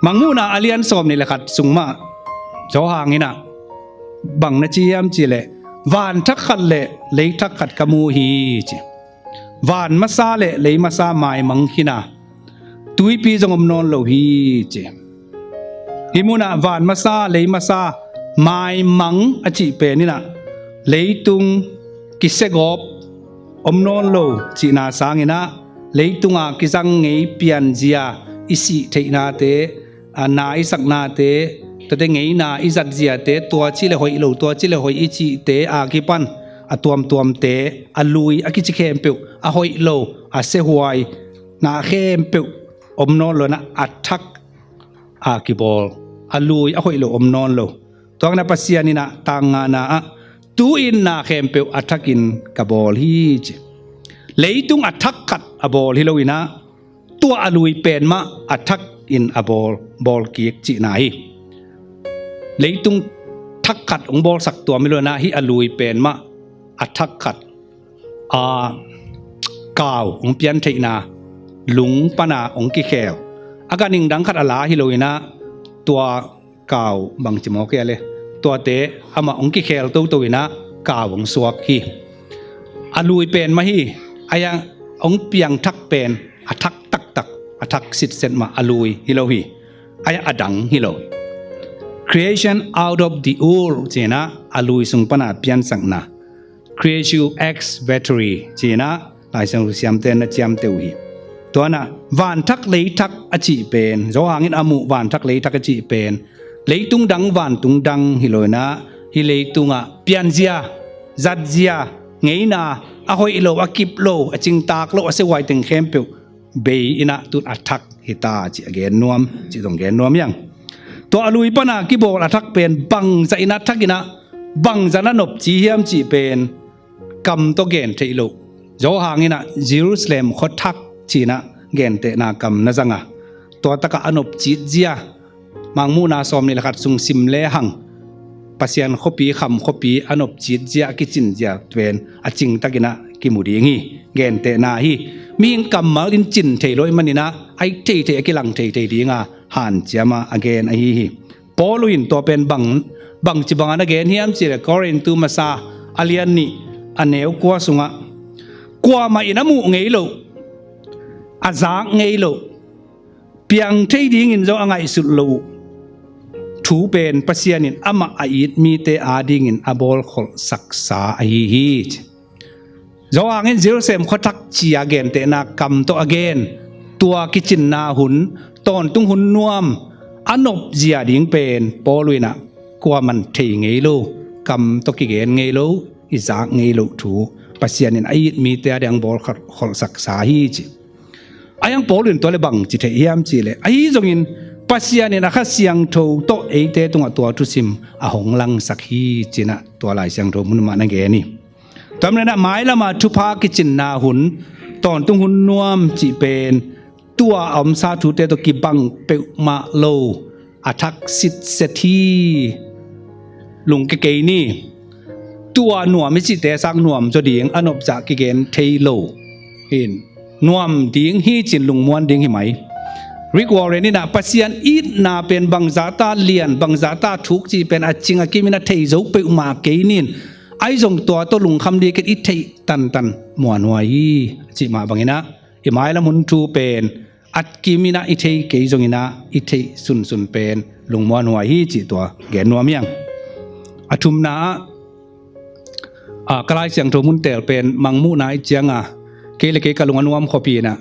Mangmuhna a lian sawm nih le khat sung mah, Johan in ah bang na ci hiam cih leh, van thak khat le lei thak khat ka mu hi, ci. Van masa le lei masa maimang khin a, tuipi zong om nawn lo hi, ci. Hih mun ah van masa, lei masa, maimang a cih pen in ah, leitung kisiagawp om nawn lo cihna sangin ah, leitung a kizang ngei pianzia, i sih theihnate, a na i saknate, tuate ngeina i zatziate, tua ci le hoih lo, tua ci le hoih i cihte a kipan, a tuamtuamte, a lui a kici khempeuh, a hoih lo, a siahuai na khempeuh om nawn lo in ah, a thak a kibawl, a lui a hoih lo om nawn lo. Tua hangin ah Pasian in ah tang ngana ah, tu-in na khempeuh a thakin ka bawl hi, ci. Leitung a thak khat a bawl hi lo in ah, tua a lui pen mah a thakin a bawl, bawl kik cihna hi. Leitung thak khat hong bawlsak tuam hi lo in ah, hih a lui pen mah a thak khat, a, kau hong pian theihna lung pana hong kikhel, a ganhing dang khat a la hi lo in ah, tua kau bangci mawk hi a le, tuate amah hong kikhel toto in ah kau hong suak hi. A lui pen mah hi. Ai-ah hong piangthak pen a thak taktak, a thak sitset mah a lui hi lo hi. Ai-ah a dang hi lo. Creation out of the ur, ci-in ah a lui sung pana piansakna. Creatio ex veteri, ci-in ah Lai Siangtho siamte na ciamteh uh hi. Tua in ah vanthak leithak a cih pen, Johan in a muh vanthak leithak a cih pen, leitung dang vantung dang hi lo in ah, hih leitungah pianzia, zatzia, ngeina, a hoih lo, a kip lo, a cingtak lo, a siahuai teng khempeuh bei in ah, tu-in a thak hi ta, ci a gen nuam, ci zong gen nuam hi hang. Tua a lui pana kibawl a thak pen bangzah in a thak in ah, bangzah in a nopci hiam cih pen kam tawh gen theih loh. Johan in ah Jerusalem khua thak ci-in ah gentehna kam na zang a, tua takah a nopci zia, Mangmuhna sawmnih le khat sung sim lehang, Pasian khuapi, kham khuapi a nopci zia, a kicin zia pen a cingtak in ah kimu ding hi. Gentehna hi. Mihing kammal in cin thei lo ahih manin ah, a it theithei, a kilang theithei dinga hanciam a a gen ahi hi. Paul in tua pen bang, bangci bangin a gen hiam cih leh, Korintu masa a lian nih, a neu kua sungah, kuamah in a muh ngei loh, a zak ngei loh, piang thei dingin zong a ngaihsut loh thu pen Pasian in amah a it mite adingin a bawlkholhsaksa ahi hi, ci. Johan in Jerusalem khua thak ci-a gentehna kam tawh a gen, tua kicinna hun, tawntung hun nuam a nopzia ding pen Paul in ah kuaman thei ngei lo, kam tawh kigen ngei lo, i zak ngei loh thu Pasian in a it mite ading a bawlkholhsaksa hi, ci. Ai-ah Paul in tua leh bangci theih hiam cih leh, ahi zongin Pasian in a Kha Siangtho tawh eite tungah tua thusim a hong langsak hi, ci-in ah tua Lai Siangtho mun mah na gen hi. Tua manin ah mailam a thupha kicinna hun, tawntung hun nuam cih pen, tua a omsa thute tawh kibang peuhmah lo, a thak sitset hi. Lungkia kei ni. Tua nuam i cihte sang nuam zaw ding, a nopzah kigen thei lo. Hin, nuam ding hi, ci-in lungmuan ding hi mai. Rick Warren in ah Pasian itna pen bangzah ta lian, bangzah ta thuk cih pen a cing a kim in ah thei zo peuhmah kei ni. Ai zong tua tawh lungkham ding ken i theih tantan muanhuai hi, a cih mah bangin ah, i mailam hun thu pen a kim in ah i thei kei zongin ah, i theih sunsun pen lungmuanhuai hi, cih tua gen nuam hi hang. A thumna ah, a, ka Lai Siangtho mun teel pen Mangmuhna i cianga, kei le kei ka lung a nuam khuapi in ah,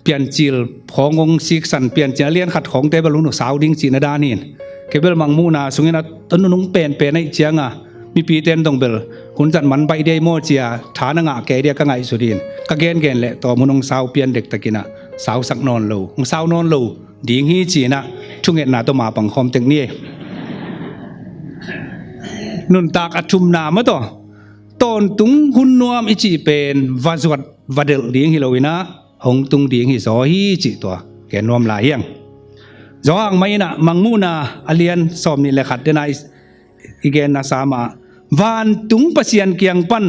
Piancil khawng hong siksan, Piancil a lian khat khawngte bel hun uh sau ding cihna dan hi in, kei bel Mangmuhna sungin a, a nunung penpen ahih cianga, mipite in dong bel hun zat man baih dei maw ci-a tha na ngah kei ding a ka ngaihsut hi in, ka gengen leh tawm hun hong sau pian dektak in ah, sausak nawn lo, hong sau nawn lo ding hi, ci-in ah thungetna tawh mapang khawm tek ni. Nuntak a thumna mah tawh, tawntung hun nuam i cih pen va zuat va delh ding hi lo in ah, hong tung ding hi zaw hi, cih tua gen nuam lai hi hang. Johan mah in ah Mangmuhna a lian sawmnih le khat den a i, i genna sa mah, vantung Pasian kiang pan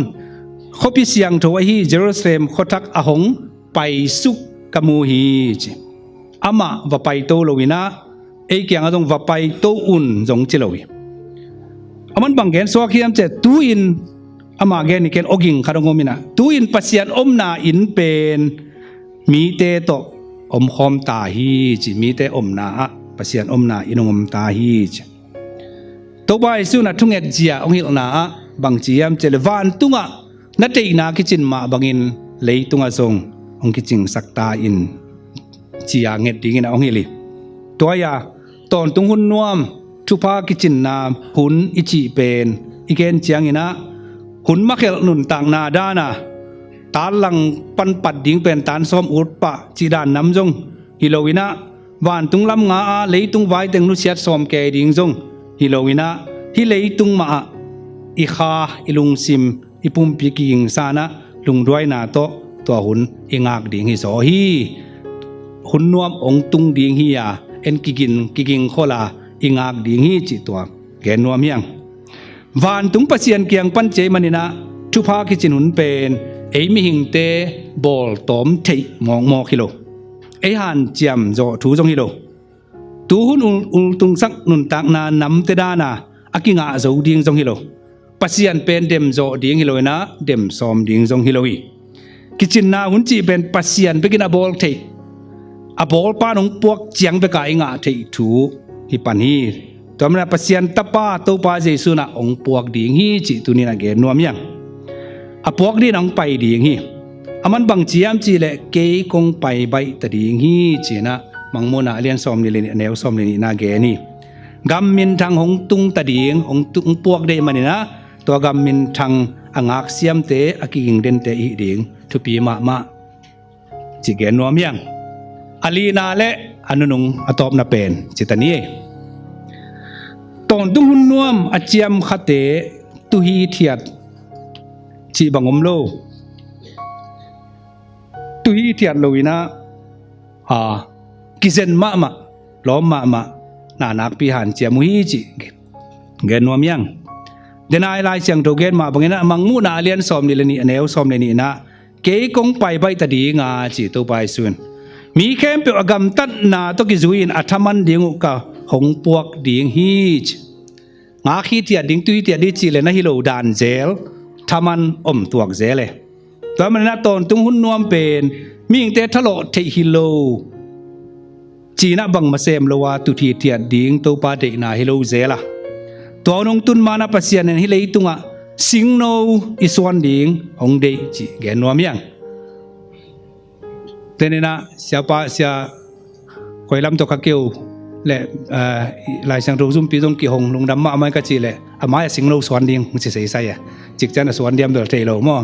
khuapi siangtho ahi Jerusalem khua thak a hong paisuk ka mu hi, ci. Amah va paito lo in ah, ei kiangah zong va paito un zong ci lo hi. Aman bang gen suak hiam cih leh, tu-in, ama gen hi ken, awging khat hong om in ah, tu-in Pasian omna inn pen mite tawh omkhawm ta hi, ci. Mite omna ah Pasian omna inn hong om ta hi, ci. Topa Jesu in ah thungetzia hong hilhna ah bangci hiam cih leh, vantungah na theihna kicin mah bangin leitungah zong hong kicingsak ta in, ci-a nget dingin ah hong hilh hi. Tua hi-a, tawntung hun nuam, thupha kicinna hun i cih pen i gen ciangin ah, hun makhelh nuntakna dan a, tanlang pan pat ding pen tan sawm ut pah cih dan nam zong hi lo in ah, vantung lam nga a leitung vai teng nusiat sawm kei ding zong hi lo in ah, Hih leitung mahah i kha, i lungsim, i pumpi kigingsa-in ah lungduaina tawh tua hun i ngak ding hi zaw hi. Hun nuam hong tung ding hi-a, en kigin, kigingkhol-a i ngak ding hi cih tua gen nuam hi hang. Vantung Pasian kiang pan ci ahih manin ah thupha kicin hun pen ei mihingte bawltawm theih mawkmawk hi lo. Ei hanciam zawh thu zong hi lo. Tuhun ul, ultungsak nuntakna namte dan-a a kingah zo ding zong hi lo. Pasian pen dem zawh ding hi lo-in ah dem sawm ding zong hi lo hi. Kicinna hun cih pen Pasian bekin a bawl thei, a bawlpa in hong puak ciang bek-a i ngah theih thu hi pan hi. Tua manin ah Pasian Tapa Topa Jesu in ah hong puak ding hi cih tuni-in ah gen nuam hi hang. A puak dingin ah hong pai ding hi. Aman bang ci hiam cih leh, kei kong pai baih ta ding hi ci-in ah Mangmuhna a lian sawmnih le nih, a neu sawmnih le nihna gen hi. Gam minthang hong tung ta ding, hong tu, hong puak ding ahih manin ah tua gam minthang a ngaksiamte, a kiging dente i hih ding thupi mahmah cih gen nuam hi hang. A lina le a nunung a tawpna pen ci ta ni. Tawntung hun nuam a ciam khate tu hithiat cih bang om lo. Tu hithiat lo-in ah, a, kizen mahmah, lawm mahmah, na nakpi hanciam uh hi cih gen nuam hi hang. Denai Lai Siangtho gen mah bangin ah Mangmuhna a lian sawmnih le nih, a neu sawm le nihna, kei kong pai baih ta ding a ci Topa Jesu in. Mi khempeuh a gamtatna tawh kizui-in a thaman ding uh ka hong puak ding hi ci. Ngak hithiat ding, tu hithiat ding cih leh na hi lo dan zel, thaman om tuak zel e. Tua manin ah tawntung hun nuam pen mihingte thalawh theih hi lo, ci-in ah bangmah sem lo-a tu hithiat ding Topa deihna hi lo zel a. Tua hun hong tun ma-in ah Pasian in hih leitungah singno i suan ding hong deih cih gen nuam hi hang. Tenin ah siapa, sia koi lam tawh ka keu leh, eh, Lai Siangtho zumpi zong kihong lungdam mahmah ka cih leh, a mai-ah singno suan ding hong ci seisai a. Cikcian a suan diam bel thei lo maw.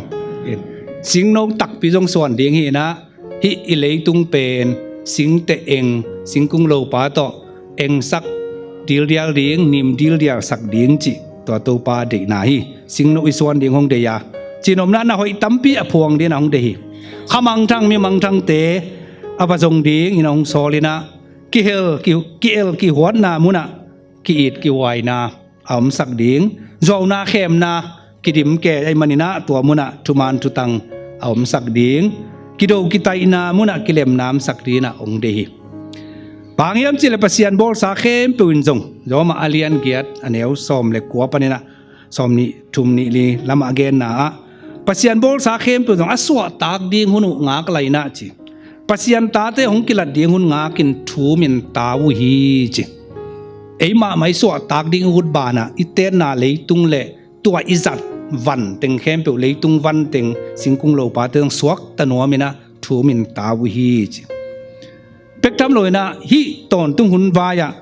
Singno takpi zong suan ding hi-in ah, hih i leitung pen singteh eng, singkung lopa tawh engsak dildial ding, nim dildial sak ding cih tua Topa deihna hi. Singno i suan ding hong deih a, cihnopna na hoih tampi a phuang dingin ah hong deih hi. Kha mangthang, mi mangthangte a va zong dingin ah hong sawl-in ah, kihel, ki, ki-el kihuatna munah ki-it kihuaina a omsak ding, zuauna khemna kidim kei ahih manin ah tua munah thuman thutang a omsak ding, kido kitaihna munah kilemna omsak dingin ah hong deih hi. Bang hang hiam cih leh Pasian bawlsa khempeuh in zong, Rom a lian giat, a neu sawm le kua panin ah sawmnih, thum, nih, li lamah a genna ah, Pasian bawlsa khempeuh zong a suahtak ding hun uh ngak lai-in ah ci. Pasian tate hong kilat ding hun ngakin thum in tau uh hi ci. Ei mahmah i suahtak ding i ut banah i tenna leitung le tua i zat van teng khempeuh, leitung van teng, singkung lopa teng suakta nuam-in ah thum in tau uh hi ci. Pek tham lo-in ah hih tawntung hun vai-ah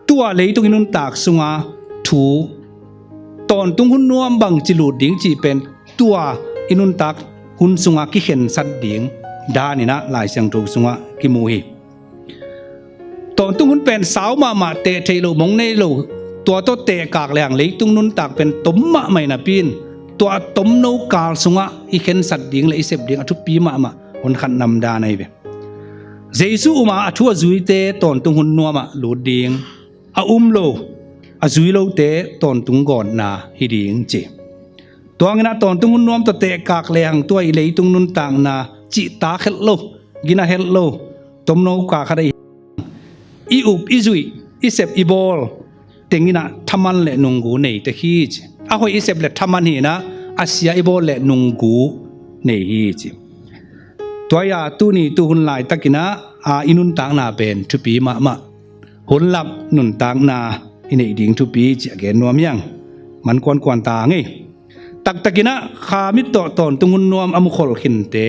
tua leitung i nuntak sunga thu, tawntung hun nuam bangci lut ding cih pen tua i nuntak hun sunga kikhensat ding danin ah Lai Siangtho sungah kimu hi. Tawntung hun pen sau mahmah, teh theih loh mong nei lo, tua tawh tehkak lehang leitung nuntak pen tom mahmah hi napi-in, tua tomno kal sungah i khensat ding le i sep ding a thupi mahmah hun khat namdan ahi ve. Jesu um a, a thu a zuite tawntung hun nuamah lut ding, a um lo, a zui lote tawntung gawtna hi ding ci. Tua hangin ah tawntung hun nuam tawh tehkak lehang tua i leitung nuntakna cihtak het lo, gina het lo, tomno kal khat ahi. I up, i zuih, i sep, i bawl tengin ah thaman le nunggu nei tek hi ci. A hoih i sep leh thaman hi-in ah, a sia i bawl leh nunggu nei hi ci. Tua hi-a tuni tuhun laitakin ah, a, i nuntakna pen thupi mahmah. Hun lap nuntakna i neih ding thupi cih a gen nuam hi hang. Man kuankuan ta hang ei. Taktakin ah kha mit tawh tawntung hun nuam a mukhol khinte,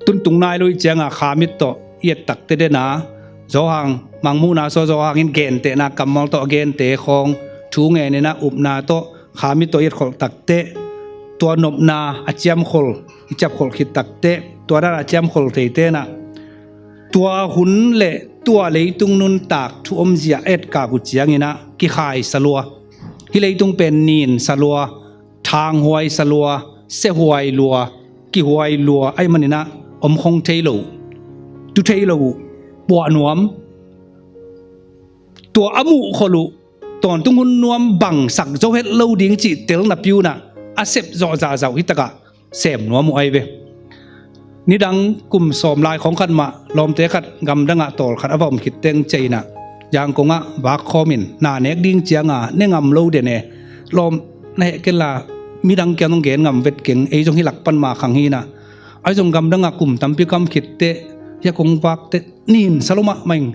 tuntung nai lo i hih ciangah kha mit tawh i et takteh den a, Johan, Mangmuhna sung Johan in gentehna kammal tawh a gente khawng thu ngenin ah upna tawh kha mit tawh i etkholh takteh, tua nopna a ciamkhol, i ciapkholh khit takteh, tua dan a ciamkhol theite in ah tua hun le tua leitung nuntak thu omzia etkak uh cianginah kikhai salua, hih leitung pen nin salua, thanghuai salua, sehuai lua, kihuai lua ahi maninah omkhong thei lo, tu thei lo uh, puah nuam, tua a muhkholh uh tawntung hun nuam bangsak zo het lo ding cih tel napi unah a sep zawh zahzauh hitakah sem nuam uh ahi ve. Nidang kum sawm lai khawng khat mah lawmte khat gamdangah tawlkhat a va om khit teng ceinah Yangon ah vak khawmin na nek ding cianga ne ngam lo den e. Lawm na heh kenla midang kiang hong gen ngam vet keng, ei zong hih lak pan ma khang hinah. Ahi zong gamdangah kum tampi kam khitte hia kong vakte nin salua mahmah ing,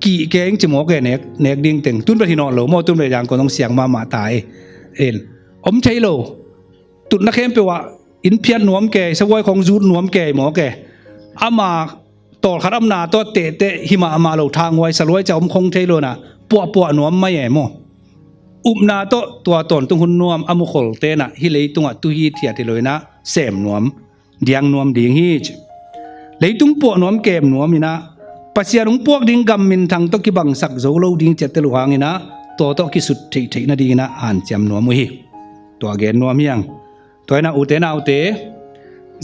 kih ke ing ci mawk e, nek, nek ding teng. Tun bel hi nawn lo maw, tun bel Yangon hong siang mahmah ta e. En om thei lo. Tutna khempeuh ah inn phiat nuam kei, savuai khawng zut nuam kei mawk e. Ama tawlkhat omna tawh tehteh hi mahmah lo, thanghuai saluai ca omkhong thei lo inah puahpuah nuam mai e maw. Upna tawh tua tawntung hun nuam a muhkholhte inah hih leitungah tu hithiat hi lo inah sem nuam, diang nuam ding hi ci. Leitung puah nuam kem nuam inah Pasian hong puak ding gam minthang tawh kibangsak zo lo ding ciatel uh hanginah tua tawh kisut theihtheih nadinginah hanciam nuam uh hi. Tua gen nuam hiang. Tua inah ute naute,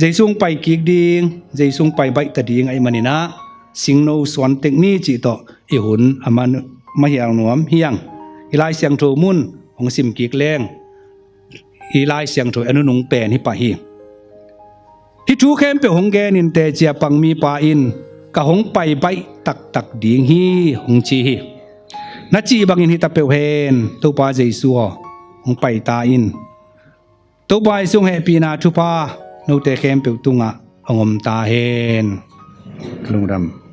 Jesu hong pai kik ding, Jesu hong pai baihta ding ahi maninah singno suan tek ni cih tawh i hun a man mahial nuam hiang. I Lai Siangtho mun hong sim kik leng, i Lai Siangtho a nunung pen hi pah hi. Hih thu khempeuh hong genin teciapang mipa in ka hong pai baih taktak ding hi hong ci hi. Na cih bangin hi ta peuh hen, Topa Jesu aw, hong pai ta in. Topa Jesu hong hehpihna thupha note khempeuh tungah hong om ta hen. Ka lungdam.